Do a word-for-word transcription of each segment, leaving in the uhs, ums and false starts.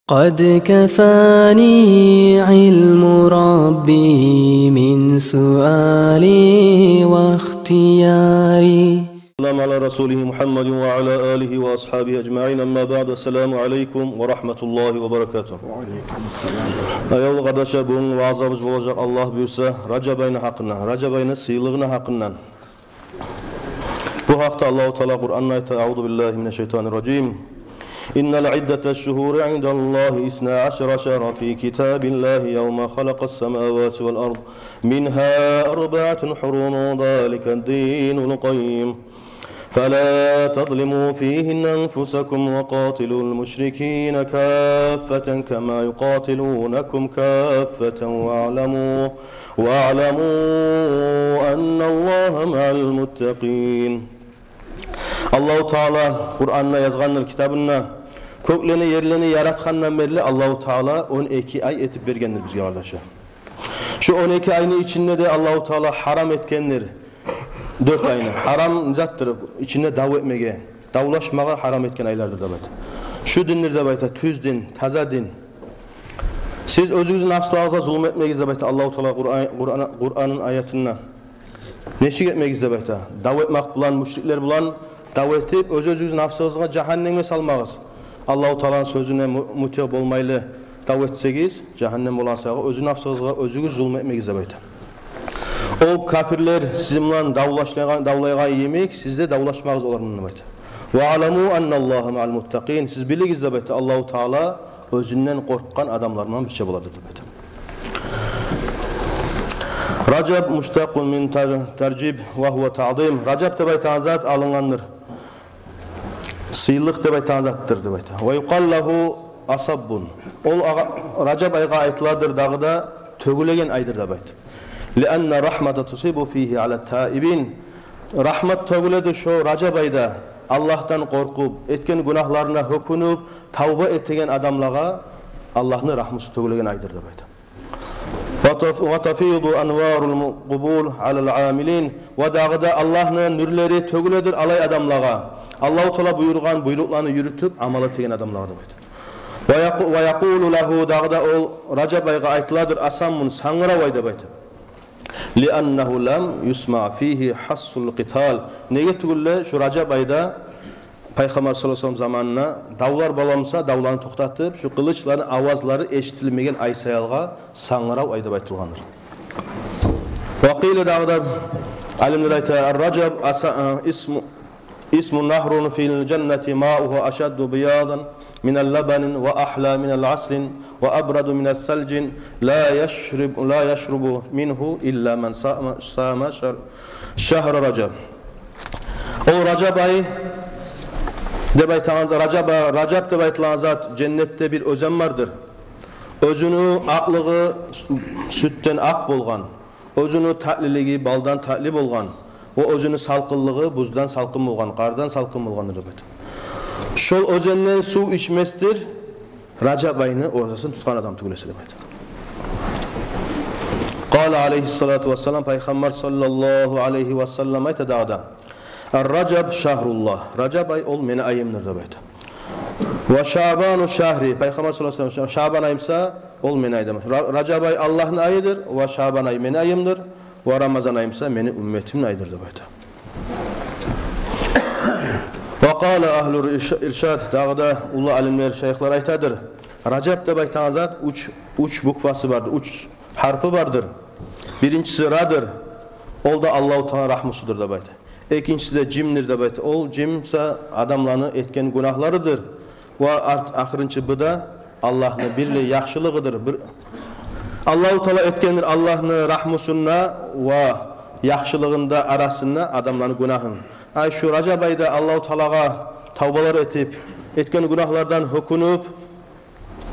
قد كفاني علم ربي من سؤالي واختياري. السلام على رسوله محمد وعلى آله وأصحابه أجمعين. أما بعد، السلام عليكم ورحمة الله وبركاته. Аявлу къардашлар, бугюн ваъзабыз болажакъ, Аллагь буюрса, Ражаб айны гьакъындан, Ражаб айны сыйлыгъыны гьакъындан. Бу гьакъда Аллагьу Таала Къуранда айта: أعوذ بالله من الشيطان الرجيم. إن عدة الشهور عند الله اثنا عشر شهرا في كتاب الله يوم خلق السماوات والأرض منها أربعة حرم ذلك الدين القيم فلا تظلموا فيهن أنفسكم وقاتلوا المشركين كافة كما يقاتلونكم كافة واعلموا واعلموا أن الله مع المتقين. Аллагьу Таала Къуранда язгъандыр, китабында: кёклени, ерлени яратгъандан берли Аллагьу Таала он эки ай этип бергендир бизге, къардашлар. Шу он эки айны ичинде де Аллагьу Таала гьарам этгендир дёрт айны. Гьарам затдыр ичинде дав этмеге, давлашмагъа гьарам этген айлардыр деп айта. Шу диндир деп айта, тюз дин, таза дин. Сиз оьзюгюзню напсыларыгъызгъа зулму этмегиз деп айта Аллагьу Таала Къуран, Къуран, Къуранны аятында. Нечик этмегиз деп айта? Дав этмек булан, мушриклер булан дав этип, оьз-оьзюгюзню напсыгъызгъа жагьаннемге салмагъыз. Аллагьу Тааланы сёзюне му-, мутигъ болмайлы дав этсегиз, жагьаннем болгъан саялы оьзюгюзню напсыгъызгъа оьзюгюз зулму этмегиз деп айта. О капирлер сизин булан давлашлагъан, давлайгъан йимик, сиз де давлашмагъыз олар булан деп айта. واعلموا أن الله مع المتقين. Сиз билигиз деп айта, Аллагьу Таала оьзюнден къоркъгъан адамлар булан бирче боладыр деп айта. Ражаб مشتق من تر-, ترجيب وهو تعظيم. Ражаб деп айтагъан зат алынгъандыр, сыйлыкъ деп айтагъан затдыр деп айта. ويقال له أصب. Ол агъа-, Ражаб айгъа айтыладыр дагъы да тёгюлеген айдыр деп айта. لأن الرحمة تصب فيه على التائبين. Рагьмат тёгюледир шо Ражаб айда Аллагьдан къоркъуп, этген гюнагьларына гьёкюнюп, тавба этеген адамлагъа Аллагьны рагьмусу тёгюлеген айдыр деп айта. وتف-، وتفيض أنوار القبول على العاملين. Ва дагъы да Аллагьны нюрлери тёгюледир алай адамлагъа, Аллагьу Таала буюргъан буйрукъланы юрютюп, амал этеген адамлагъа деп айта. ويق-، ويقول له, дагъы да ол Ражаб айгъа айтыладыр أصم, сангырав ай деп айта. لأنه لم يسمع فيه حس القتال. Неге тюгюл де шу Ражаб айда Пайхаммар саллаллагьу алайгьи ва саллам заманына давлар боламса, давланы токътатып, шу къылычланы авазлары эшитилмеген ай саялгъа сангырав ай деп айтылгъандыр. وقيل, дагъы да алимлер айта: الرجب أس-، اسم، اسم نهر في الجنة ماؤه أشد بياضا من اللبن وأحلى من العسل وأبرد من الثلج لا يشرب، لا يشرب منه إلا من صام، صام شهر، شهر رجب. Ол Ражаб ай деп айтагъан за-, Ражаб, Ражаб деп айтылагъан зат, женнетде бир оьзен бардыр. Оьзюню акълыгъы сютден акъ болгъан, оьзюню татлилиги балдан татли болгъан, ва оьзюню салкъынлыгъы буздан салкъын болгъан, къардан салкъын болгъандыр деп айта. Шол оьзенден сув ичмесдир Ражаб айны оразасын тутгъан адам тюгюл эсе деп айта. قال عليه الصلاة والسلام, Пайхаммар саллаллагьу алайгьи ва саллам айта дагъы да: الرجب شهر الله. Ражаб ай ол мени айымдыр деп айта. وشعبان شهري. Пайхаммар саллаллагьу алайгьи ва саллам: Шабан ай буса, ол мени айым. Ра-, Ражаб ай Аллагьны айыдыр, ва Шабан ай мени айымдыр, ва Рамазан ай буса мени умметимни айыдыр деп айта. وقال أهل الإرش-، الإرشاد, дагъы да уллу алимлер, шайыхлар айтадыр: Ражаб деп айтагъан зат уьч, уьч буквасы бардыр, уьч гьарпы бардыр. Биринчиси Радыр, ол да Аллагьу Тааланы рагьмусудур деп айта. Экинчиси де Жимдир деп айта. Ол Жим буса адамланы этген гюнагьларыдыр. Ва арт-, ахырынчы Б да Аллагьны бирли яхшылыгъыдыр. Бир, Аллагьу Таала этгендир Аллагьны рагьмусунда ва яхшылыгъында арасында адамланы гюнагьын. Ай, шу Ражаб айда Аллагьу Таалагъа тавбалар этип, этген гюнагьлардан гьёкюнюп,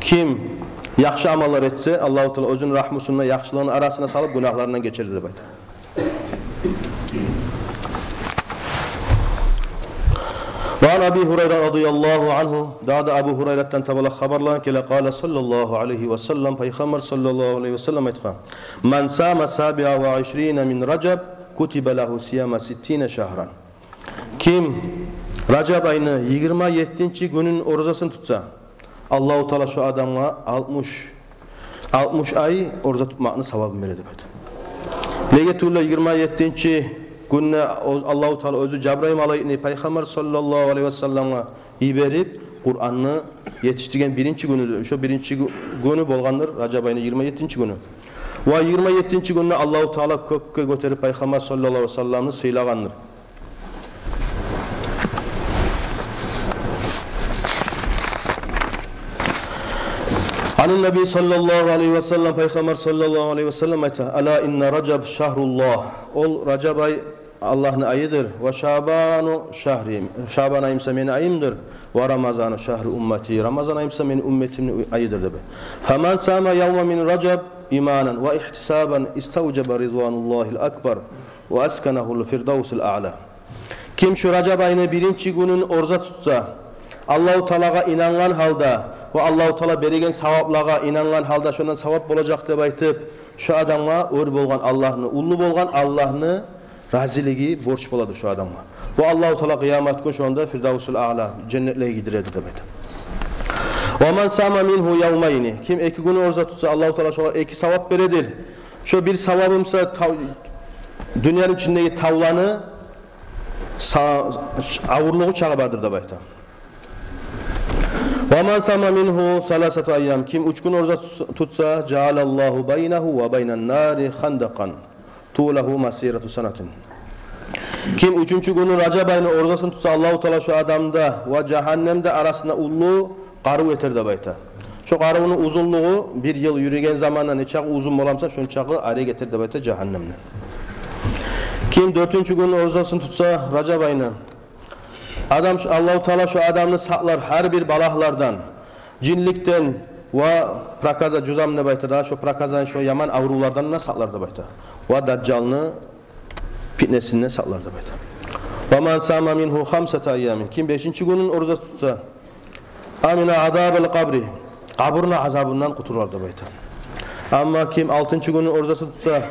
ким яхшы амаллар этсе, Аллагьу Таала оьзюню рагьмусунда яхшылыгъыны арасына салып, гюнагьларындан гечерди деп айта. وعن أبي هريرة رضي الله عنه, дагъы да Абу Гьурайратдан табалакъ хабарлангъан, قال صلى الله عليه وسلم, Пайхаммар саллаллагьу алайгьи ва саллам айтгъан: من صام سبع وعشرين من رجب كتب له صيام ستين شهرا. Ким Ражаб айны йигирма еттинчи гюнюн оразасын тутса, Аллагьу Таала шо адамгъа алтмыш, алтмыш ай ораза тутмакъны савабын береди деп айта. Неге тюгюл де йигирма еттинчи гюнде о-, Аллагьу Таала оьзю Жабрайыл малайикни Пайхаммар саллаллагьу алайгьи васалламгъа йиберип, Къуранны етишдирген биринчи гюню, шо биринчи гю-, гюню болгъандыр, Ражаб айны йигирма еттинчи гюню. Ва йигирма еттинчи гюнде Аллагьу Таала кёкге гётерип Пайхаммар саллаллагьу алайгьи васалламны сыйлагъандыр. Анин Наби саллаллагьу алайгьи васаллам, Пайхаммар саллаллагьу алайгьи васаллам айта: «Ала инна Ражаб шагьруллагь». Ол Ражаб ай Аллагьны айыдыр. «Ва Шаъбану шагьри». Шаъбан айым буса мени айымдыр. «Ва Рамазану шагьру уммати». Рамазан айым буса мени умметимни айыдыр деп. «Фаман сама явман мин Ражаб иманан ва ихтисабан иставжаба ризвануллагьил акбар ва асканагьул фирдавсил аъла». Ким шу Ражаб айны биринчи гюнюн ораза тутса, Аллагьу Таалагъа инангъан гьалда ва Аллагьу Таала береген саваплагъа инангъан гьалда, шондан савап болажакъ деп айтып, шу адамгъа оьр болгъан Аллагьны, уллу болгъан Аллагьны разилиги борч болады шу адамгъа. Ва Аллагьу Таала къыямат гюн шонда фирдавсул аъла, женнетлеге гийдиреди деп айта. «Ва ман сама мингьу явмайни». Ким эки гюн ораза тутса, Аллагьу Таала шогъар эки савап бередир. Шо бир савабы буса тав-, дюньяны ичиндеги тавланы са-, авурлугъу чакъы бардыр деп айта. «Ва ман сама мингьу саласата айям». Ким уьч гюн ораза тутса, «жаъалаллагьу байнагьу ва байнан нари хандакъан тулагьу масирату санатин». Ким уьчюнчю гюню Ражаб айны оразасын тутса, Аллагьу Таала шу адамда ва жагьаннемде арасына уллу къарыв этер деп айта. Шу къарывну узунлугъу бир йыл юрюген заманда нечакъы узун бола буса, шончакъы арек этер деп айта жагьаннемден. Ким дёртюнчю гюню оразасын тутса Ражаб айны, адам шу, Аллагьу Таала шу адамны сакълар гьар бир балагьлардан, жинликден ва проказа, жузам деп айта да, шу проказаны, шу яман аврувлардан да сакълар деп айта. Ва дажжалны питнесинден сакълар деп айта. «Ва ман сама мингьу хамсата айямин». Ким бешинчи гюнюн ораза тутса, «амина азабал къабри», къабурну азабындан къутулар деп айта. Амма ким алтынчы гюнюн оразасын тутса,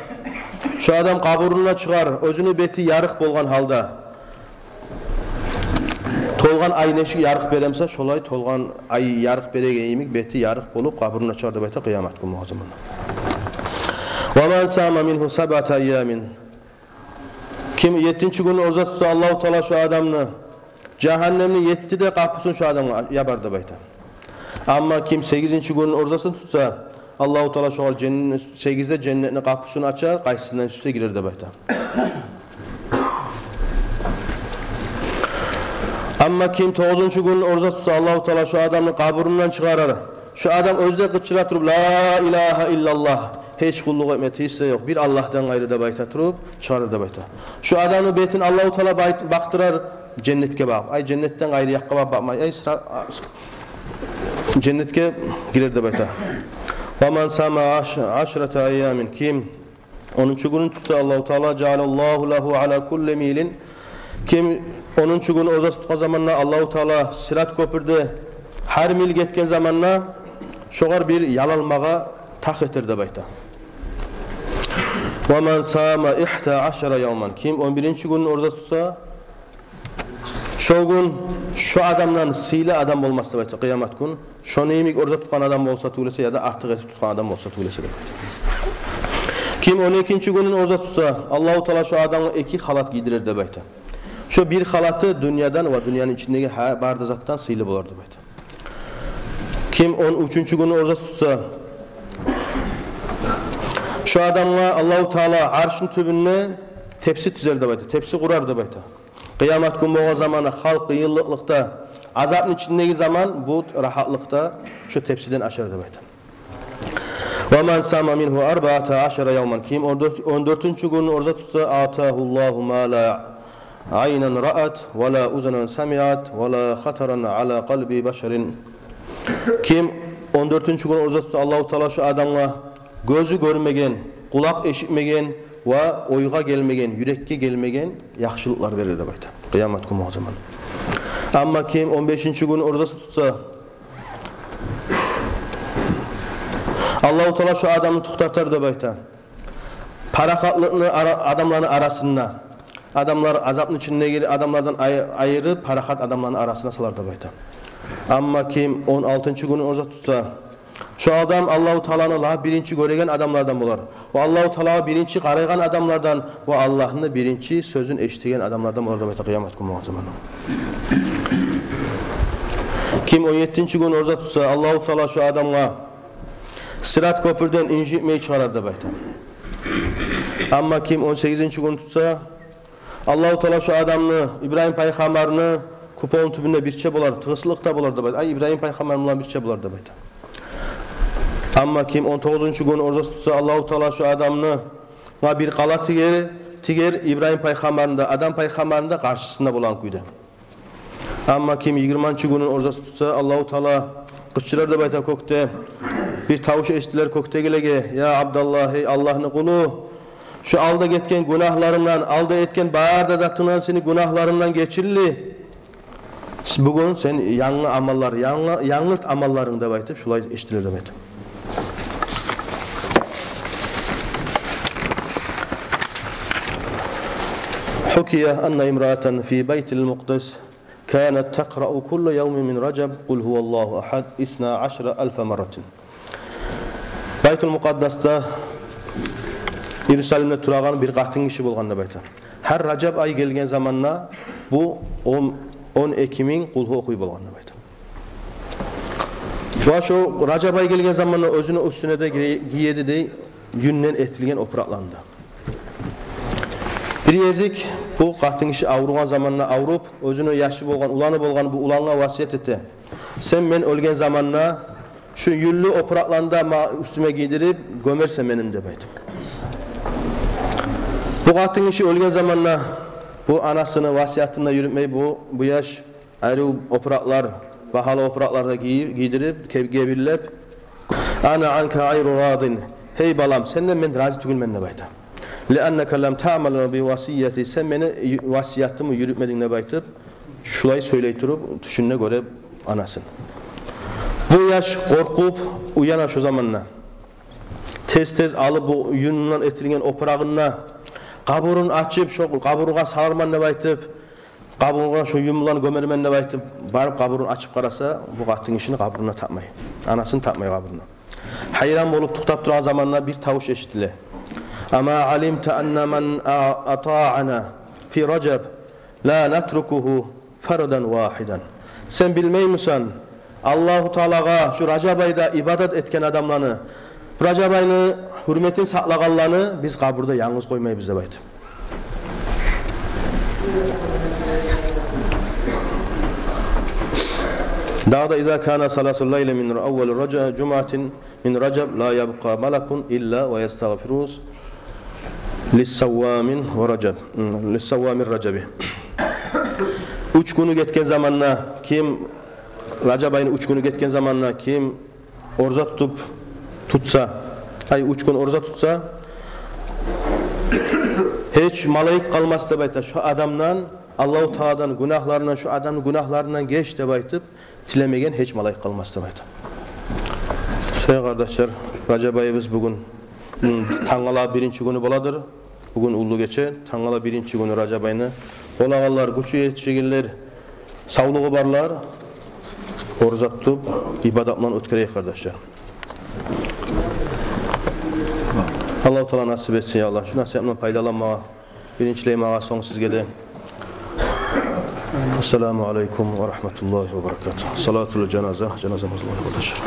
шу адам къабурундан чыгъар, оьзюню бети ярыкъ болгъан гьалда. Толгъан ай нечик ярыкъ бере буса, шолай толгъан ай ярыкъ береген йимик, бети ярыкъ болуп, къабурундан чыгъар деп айта къыямат гюн болгъан заманда. «Ва ман сама мингьу сабъата айямин». Ким еттинчи гюнюн ораза тутса, Аллагьу Таала шу адамны жагьаннемни етти де къапусун шу адамгъа ябар деп айта. Амма ким сегизинчи гюнюн оразасын тутса, Аллагьу Таала шогъар женн-, сегиз де женнетни къапусун ачар, къайсысындан сюйсе гирер деп айта. Амма ким тогъузунчу гюнюн ораза тутса, Аллагьу Таала шу адамны къабурундан чыгъарар. Шу адам оьзю де къычыра туруп, «Ла илагьа иллаллагь», гьеч къуллукъ этме тийишли ёкъ бир Аллагьдан къайры деп айта туруп, чыгъарар деп айта. Шу адамны бетин Аллагьу Таала байт-, бакъдырар женнетге багъып. Ай, женнетден къайры якъгъа багъып бакъмай. Ай, сра-, а, с-, женнетге гирер деп айта. «Ва ман сама аш-, ашрата айямин». Ким онунчу гюнюн тутса, Аллагьу Таала, «жаъалаллагьу лагьу ала кулли милин». Ким онунчу гюнюн ораза тутгъан заманда, Аллагьу Таала Сират кёпюрде гьар мил гетген заманда шогъар бир ял алмагъа такъ этер деп айта. «Ва ман сама ихта ашара явман». Ким он биринчи гюнюн ораза тутса, шо гюн шо адамдан сыйлы адам болмас деп айта, къыямат гюн. Шону йимик ораза тутгъан адам болса тюгюл эсе, яда артыкъ этип тутгъан адам болса тюгюл эсе деп айта. Ким он экинчи гюнюн ораза тутса, Аллагьу Таала шо адамгъа эки халат гийдирер деп айта. Шо бир халаты дюньядан ва дюньяны ичиндеги гьа-, бары да затдан сыйлы болар деп айта. Ким он уьчюнчю гюнюн ораза тутса, шо адамгъа Аллагьу Таала Аршны тюбюнде тепси тизер деп айта, тепси къурар деп айта. Къыямат гюн болгъан заманда халкъ къыйынлыкълыкъда, азапны ичиндеги заман бу рагьатлыкъда шо тепсиден ашар деп айта. «Ва ман сама мингьу арбаата ашара явман». Ким он дёрт, он дёртюнчю гюнюн ораза тутса, «атагьуллагьу ма ла айнан раат, ва ла узунан самиат, ва ла хатаран ала къалби башарин». Ким он дёртюнчю гюнюн ораза тутса, Аллагьу Таала шо адамгъа гёзю гёрмеген, къулакъ эшитмеген ва ойгъа гелмеген, юрекге гелмеген яхшылыкълар берер деп айта, къыямат гюн болгъан заман. Амма ким он бешинчи гюнюн оразасын тутса, Аллагьу Таала шо адамны токътатар деп айта. Парахатлыкъны ара-, адамланы арасында. Адамлар азапны ичиндеги адамлардан ай-, айырып, парахат адамланы арасына салар деп айта. Амма ким он алтынчы гюню ораза тутса, шо адам Аллагьу Тааланы ла биринчи гёреген адамлардан болар. Ва Аллагьу Таалагъа биринчи къарайгъан адамлардан, ва Аллагьны биринчи сёзюн эшитеген адамлардан болар деп айта, къыямат гюн болгъан заманда. Ким он еттинчи гюн ораза тутса, Аллагьу Таала шо адамгъа Сират кёпюрден инжитмей чыгъарар деп айта. Амма ким он сегизинчи гюн тутса, Аллагьу Таала шо адамны, Ибрагьим пайхаммарны купонун тюбюнде бирче болар, тыгъыслыкъда болар деп айта. Ай, Ибрагьим пайхаммар булан бирче болар деп айта. Амма ким он тогъузунчу гюн ораза тутса, Аллагьу Таала шо адамны ва бир къала тигер, тигер Ибрагьим пайхаммарны да, Адам пайхаммарны да къаршысында болгъан кюйде. Амма ким йигирманчы гюнюн ораза тутса, Аллагьу Таала къычырар деп айта кёкде. Бир тавуш эшитилер кёкдегилеге: «Я Абдаллагь, эй Аллагьны къулу, шо алда гетген гюнагьларынгдан, алда этген бары да затынгдан сени гюнагьларынгдан гечилди. Бугюн сен янгы амаллар, янгы, янгырт амалларынгны», — деп айтып, шулай эшитилер деп айта. حكي أن امرأة في بيت المقدس كانت تقرأ كل يوم من رجب قل هو الله أحد اثنا عشر ألف مرة. Байтул Мукъаддасда, Иерусалимде турагъан бир къатын гиши болгъан деп айта. Гьар Ражаб ай гелген заманда бу он, он эки минг къулгьу охуй болгъан деп айта. Ва шо Ражаб ай гелген заманда оьзюню уьстюне де гие-, гие эди дей юнден этилген опуракъланы да. Бир гезик бу къатын гиши авругъан заманда, авруп, оьзюню яшы болгъан, уланы болгъан, бу улангъа васият эте: «Сен мен оьлген заманда шу юнлю опуракъланы да ма-, уьстюме гийдирип гёмерсен мени», — деп айтып. Бу къатын гиши оьлген заманда бу анасыны васиятын да юрютмей, бу, бу яш арив опуракълар, багьалы опуракълар да гийип, гийдирип, кеп-, гебинлеп: «Ана анка гъайру радин. Гьей балам, сенден мен рази тюгюлмен», — деп айта. «Лианнака лам таъмал би васияти, сен мени ю-, васиятымны юрютмединг», — деп айтып, шулай сёйлей туруп, тюшюнде гёре анасын. Бу яш къоркъуп уяна шо заманда. Тез-тез алып бу юн булан этилген опурагъын да, къабурун ачып, шо къабургъа саларман деп айтып, къабургъа шо юн булан гёмермен деп айтып, барып къабурун ачып къараса, бу къатын гишини къабурун тапмай. Анасын тапмай къабурунда. Гьайран болуп токътап турагъан заманда бир тавуш эшитиле: «Ама алимта анна ман а-, атаъана фи Ражаб ла натрукугьу фардан вагьидан». Сен билмеймисен, Аллагьу Таалагъа шу Ражаб айда ибадат этген адамланы, Ражаб айны гьюрметин сакълагъанланы биз къабурда янгыз къоймайбыз деп айтып. Дагъы да: «Иза кана саласул лайли мин аввали Ража-, жумъатин мин Ражаб ла ябкъа малакун илла ва ястагъфиру лиссаввамин ва Ражаб, м, лиссаввамир Ражаби». Уьч гюню гетген заманда ким, Ражаб айны уьч гюню гетген заманда ким ораза тутуп, тутса, ай, уьч гюн ораза тутса, гьеч малайик къалмас деп айта шо адамдан, Аллагьу Тааладан гюнагьларындан, шо адамны гюнагьларындан геч деп айтып, тилемеген гьеч малайик къалмас деп айта. Сыйлы къардашлар, Ражаб айыбыз бугюн, м, тангала биринчи гюню боладыр. Бугюн уллу гече, тангала биринчи гюню Ражаб айны. Болагъанлар, гючю етишегенлер, савлугъу барлар ораза тутуп, ибадат булан оьтгерейик, къардашлар. Аллагьу Таала насип этсин, я Аллагь, шу насигьат булан пайдаланмагъа. Биринчилей магъа, сонг сизге де. Ассаламу алейкум ва рагьматуллагьи ва баракатугь. Салатул жаназа, жаназа намазы бар, къардашлар.